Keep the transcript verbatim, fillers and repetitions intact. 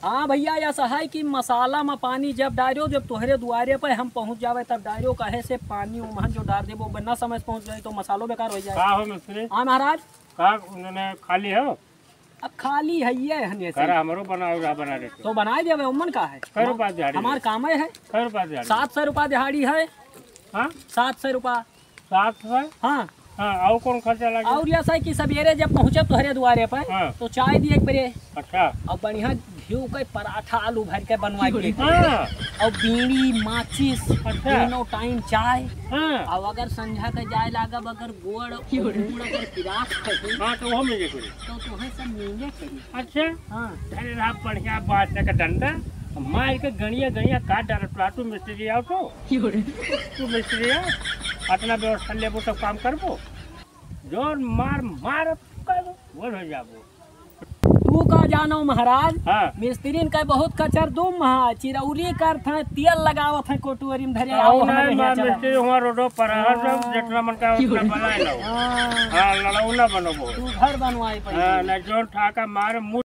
हाँ भइया, ऐसा है कि मसाला में पानी जब डारियो, जब तोहरे दुआरे पे हम पहुँच जावे तब डारियो, कहे से पानी उमहन जो डार देबो, बिना समय से पहुँच जाए तो मसालो बेकार होइ जाए। का हो मिस्त्री? हाँ महाराज। का उन्होंने खाली हो? अब खाली है ये हने से। करा हमरो बनाओ, रहा बना देते। तो बनाए देवे, उमन का है? कै रुपया दिहाड़ी हमार है? कामे है। कै रुपया दिहाड़ी? सात सौ रुपया दिहाड़ी है। हाँ? सात सौ रुपया। सात सौ? हाँ। हाँ, और कौन खर्चा लगे? और ऐसा है कि सवेरे जब पहुँचे तोहरे दुआरे पे, हाँ। तो चाय दिए एक बेरे। अच्छा। और बढ़िया घी के पराठा आलू भर के बनवा के। हाँ। और बीड़ी, माचिस, अच्छा। तीनों टाइम चाय। हाँ। और अगर संझा के जाए लागब, अगर गोड़, गुड़ अगर पिरात कहीं, हाँ, तो वो मिले करी। तो तुम्हें सब मिले करी। अच्छा। हाँ। अरे रहा बढ़िया बात है का धंधा। मार के गणिया गणिया काट डाल, तो तू मिस्त्री आओ तो। तू मिस्त्री आओ, अपना व्यवस्था लेबो तब काम करबो। जोर मार मार कर बोल हो जाबो। तू का जानो महाराज, हाँ। मिस्त्रीन का बहुत कचर दुम हा, चिरौरी करत हैं, तेल लगावत हैं, कोटुअरी में धरे आओ, आओ ना, हमें मार यहाँ चला। मिस्त्री हुआ रोडो पर, हाँ, सब हाँ। जितना मन का उतना बनाए लो। हाँ। हाँ, लड़ाऊ ना बनो बहुत। तू घर बनवाए पड़ी। हाँ, ना जोन ठाका मार मुँह